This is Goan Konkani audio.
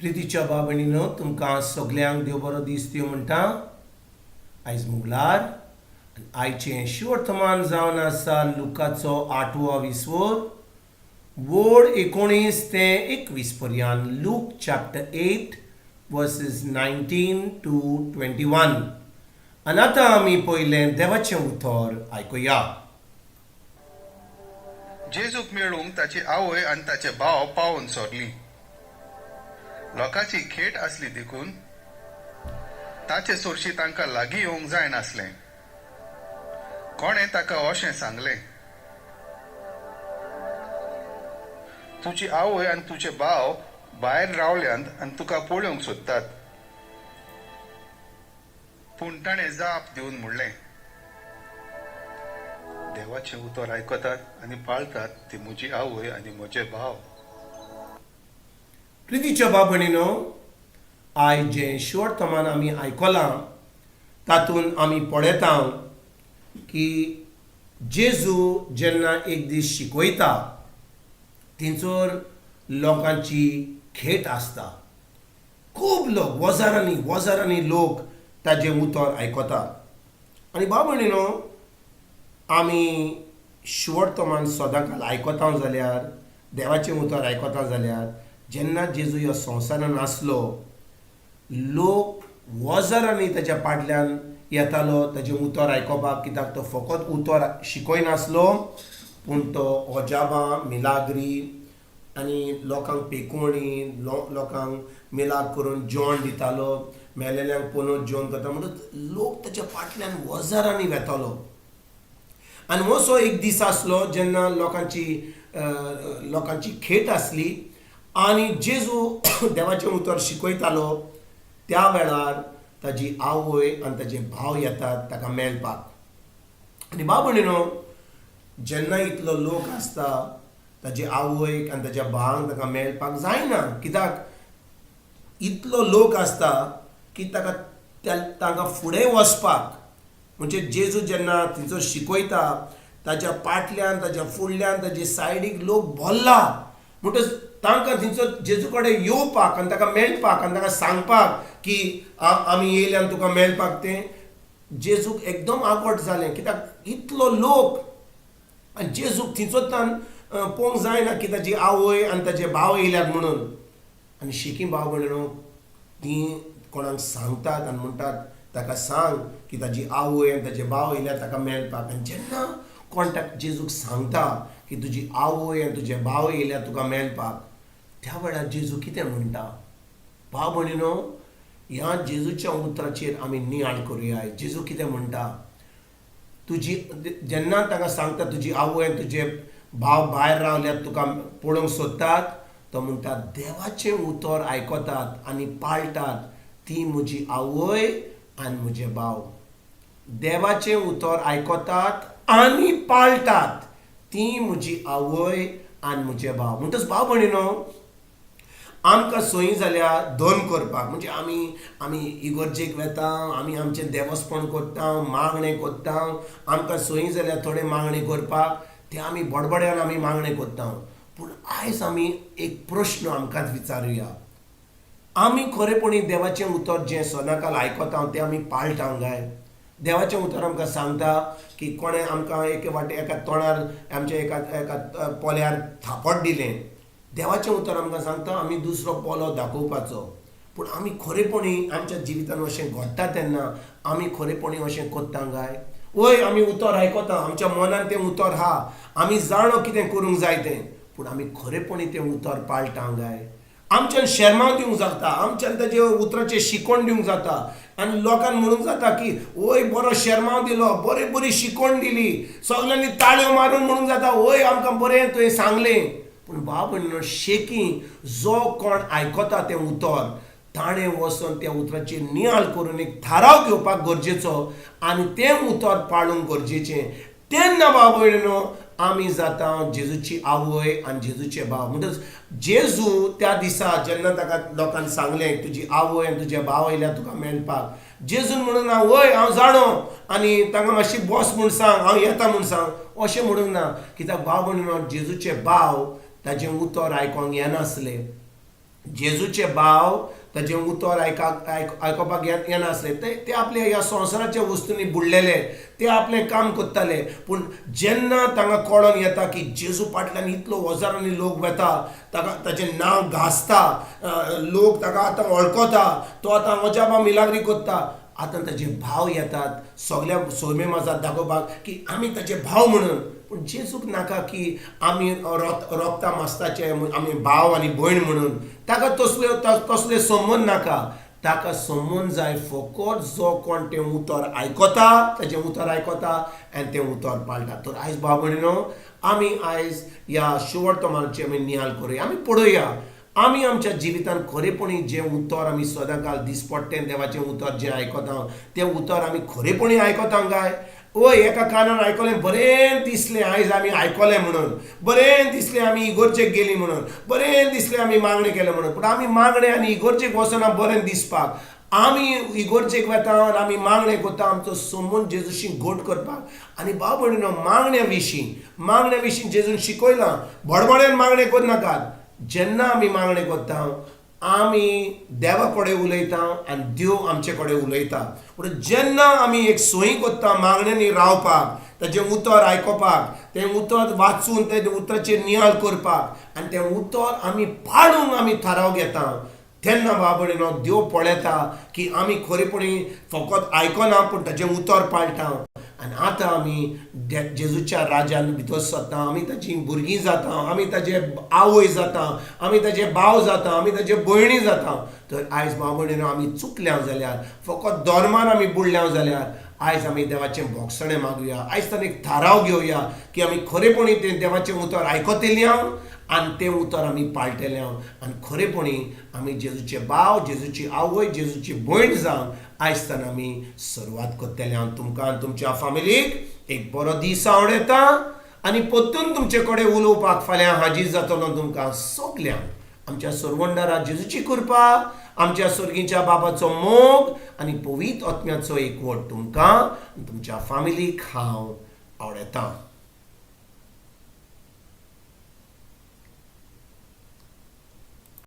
प्रितीच्या भाव भयणीनो, तुमकां सगल्यांक देव बरो दीस दिवं म्हणटा. आयज मुगलार आनी आयचें शिवर्तमान जावन आसा लुकाचो आठवो विसवोर, वोड 19 ते 21 पर्यंत. Luke chapter 8 verses 19 to 21. आनी आतां आमी पयलें देवाचें उतर आयकुया. जेजूक मेळूंक ताची आवय आनी ताचे भाव पावून सरली. लोकांची खेट आसली देखून ताचे सरशी तांकां लागीं येवंक जायनासलें. कोणें ताका अशें सांगलें, तुजी आवय आनी तुजे भाव भायर रावल्यांत आनी तुका पळोवंक सोदतात. पूण ताणें जाप दिवन म्हणलें, देवाचें उतर आयकतात आनी पाळतात ती म्हजी आवय आनी म्हजे भाव. प्रितीच्या भाव भयणीनो, आयज जें शिवर्तमान आमी आयकलां तातूंत आमी पळयता की जेजू जेन्ना एक दीस शिकयता थंयसर लोकांची खेट आसता. खूब लोक, वजारांनी वजारांनी लोक ताजें उतर आयकता. आनी भाव भयणीनो, आमी शिवर्तमान सदांकाल आयकता जाल्यार, देवाचें उतर आयकता जाल्यार, जेन्ना जेजू ह्या संवसारान आसलो लोक वजारांनी ताच्या फाटल्यान येतालो ताजें उतर आयकोपाक, कित्याक तो फकत उतर शिकयनासलो पूण तो अजाबां, मिलाग्री आनी लोकांक पेकोवणी, लोकांक मिलाग करून जेवण दितालो, मेलेल्यांक पुनोत जेवण करता. म्हणटच लोक ताच्या फाटल्यान वजारांनी वेतालो. आनी असो एक दीस आसलो जेन्ना लोकांची खेट आसली आनी जेजू देवाचें उतर शिकयतालो. त्या वेळार ताजी आवय आनी ताजे भाव येतात ताका मेळपाक. आनी भाव भयणीनो, जेन्ना इतलो लोक आसता ताजी आवयक आनी ताज्या भावांक ताका मेळपाक जायना, कित्याक इतलो लोक आसता की ताका तांकां फुडें वचपाक, म्हणजे जेजू जेन्ना थंयसर शिकयता ताज्या पाटल्यान, ताज्या फुडल्यान, ताजे सायडीक लोक भरला. म्हणटच तांकां थंयसर जेजू कडेन येवपाक आनी ताका मेळपाक आनी ताका सांगपाक की आमी येयल्यान तुका मेळपाक, तें जेजूक एकदम आकट जालें, कित्याक इतलो लोक आनी जेजूक थंयसरच्यान पळोवंक जायना की ताजी आवय आनी ताजे भाव येयल्यात म्हणून. आनी शेकी भाव भयणीनो, तीं कोणाक सांगतात आनी म्हणटात ताका सांग की ताजी आवय आनी ताजे भाव येयल्यार ताका मेळपाक. आनी जेन्ना कोण ताका जेजूक सांगता की तुजी आवय आनी तुजे भाव येयल्यार तुका मेळपाक, त्या वेळार जेजू कितें म्हणटा? भाव भयणीनो, ह्या जेजूच्या उतराचेर आमी नियाळ करुया. जेजू कितें म्हणटा? तुजी जेन्ना ताका सांगता तुजी आवय आनी तुजे भाव भायर रावल्यात तुका पळोवंक सोदतात, तो म्हणटा देवाचें उतर आयकतात आनी पाळटात ती म्हजी आवय आनी म्हजे भाव. देवाचें उतर आयकतात आनी पाळटात ती म्हजी आवय आनी म्हजे भाव. म्हणटच भाव भयणीनो, आमकां सोयी जाल्या धर्म करपाक, म्हणजे आमी आमी इगर्जेक वेता, आमी आमचें देवस्पण करता, मागणें करता. आमकां सोयी जाल्या थोडें मागणें करपाक, तें आमी बडबड्यान आमी मागणें करता. पूण आयज आमी एक प्रश्न आमकांच विचारुया, आमी खरेपणी देवाचें उतर जें सदांकाल आयकता तें आमी पाळटा काय? देवाचें उतर आमकां सांगता की कोणें आमकां एके वाटे एका तोंडार आमच्या एका एका पोल्यार थापट दिलें, देवाचें उतर आमकां सांगता आमी दुसरो पोलो दाखोवपाचो. पूण आमी खरेपणी आमच्या जिवितान अशें घडटा तेन्ना आमी खरेपणी अशें करता काय? वय, आमी उतर आयकता, आमच्या मनान तें उतर आहा, आमी जाणो कितें करूंक जाय तें, पूण आमी खरेपणी तें उतर पाळटा काय? आमच्यान शेरमांव दिवंक जाता, आमच्यान ताजे उतराचें शिकवण दिवंक जाता आनी लोकांक म्हणूंक जाता की वय बरो शेरमांव दिलो, बरी बरी शिकवण दिली, सगल्यांनी ताळयो मारून म्हणूंक जाता वय आमकां बरें तुवें सांगलें. पूण भाव भयणीनो, शेकी जो कोण आयकता तें उतर ताणें वचून त्या उतराचेर नियाळ करून एक थाराव घेवपाक गरजेचो आनी तें उतर पाळूंक गरजेचें. तेन्ना भाव भयणीनो, आमी जाता जेजूची आवय आनी जेजूचे भाव. म्हणटच जेजू त्या दिसा जेन्ना ताका लोकांनी सांगलें तुजी आवय आनी तुजे भाव येयल्या तुका मेळपाक, जेजून म्हणूंक ना वय हांव जाणो आनी तांकां मातशी बस म्हूण सांग, हांव येता म्हूण सांग, अशें म्हणूंक ना. कित्याक भाव भयणीनो, जेजूचे भाव ताजें उतर आयकोंक येनासले. जेजूचे भाव ताजें उतर आयकाक आयक आयकोपाक येनासले. ते ते आपल्या ह्या संवसाराच्या वस्तूंनी बुडलेले, ते आपलें काम करताले. पूण जेन्ना तांकां कळोन येता की जेजू फाटल्यान इतलो हजारांनी लोक वेता, ताका ताचें नांव गाजता, लोक ताका आतां वळखता, तो आतां अजापां मिलाग्री करता, आतां ताजे भाव येतात सगल्या सोयमे माजात दाखोवपाक की आमी ताजे भाव म्हणून. पूण जेजूक नाका की आमी रोगता मास्ताचे आमी भाव आनी भयण म्हणून. ताका तसल्यो तसले संबंद नाका. ताका संबंद जाय फकत जो कोण तें उतर आयकता, ताजें उतर आयकता आनी तें उतर पाळटा. तर आयज भाव भयणीनो, आमी आयज ह्या शुवर्तमानाची आमी नियाळ करुया. आमी पळोवया आमी आमच्या जिवितान खरेपणी जें उतर आमी सदांकाल दिसपट्टें देवाचें उतर जें आयकता, तें उतर आमी खरेपणी आयकता काय? वय एका कानान आयकलें, बरें दिसलें आयज आमी आयकलें म्हणून, बरें दिसलें आमी इगोर्जेक गेलीं म्हणून, बरें दिसलें आमी मागणें केलें म्हणून. पूण आमी मागणें आनी इगोर्जेक वचना बरें दिसपाक. आमी इगोर्जेक वता आनी आमी मागणें करता आमचो संबंद जेजूशी घट करपाक. आनी भाव भयणीनो, मागण्या विशीं जेजून शिकयलां, बडबड्यान मागणें करनाकात. जेन्ना आमी मागणें करता, आमी देवा कडेन उलयता आनी देव आमचे कडेन उलयता. पूण जेन्ना आमी एक सोयी करता मागण्यांनी रावपाक, ताजें उतर आयकोपाक, तें उतर वाचून तें उतराचेर नियाळ करपाक आनी तें उतर आमी पाळूंक आमी थाराव घेता, तेन्ना भाव भयणीनो, देव पळयता की आमी खरेपणी फकत आयकना पूण ताजें उतर पाळटा. आनी आतां आमी जेजूच्या राज्यान भितर सरता, आमी ताची भुरगीं जाता, आमी ताजे आवय जाता, आमी ताजे भाव जाता, आमी ताजे भयणी जाता. तर आयज भाव भयणीनो, आमी चुकल्या जाल्यार, फकत धर्मान आमी बुडल्या जाल्यार, आयज आमी देवाचें भोगसणें मागुया. आयज ताणें एक थाराव घेवया की आमी खरेपणी तें देवाचें उतर आयकतली हांव आनी तें उतर आमी पाळटले हांव आनी खरेपणी आमी जेजूचे भाव, जेजूची आवय, जेजूची भयण जावन आयज आमी सुरवात करतले. हांव तुमकां आनी तुमच्या फामिलीक एक बरो दीस आवडयता आनी परतून तुमचे कडेन उलोवपाक फाल्यां हाजीर जातलो. तुमकां सगल्यांक आमच्या सरवंडारा जेजूची कृपा, आमच्या सर्गीच्या बाबाचो मोग आनी पवित्र आत्म्याचो एकवट तुमकां आनी तुमच्या फामिलीक हांव आवडयता.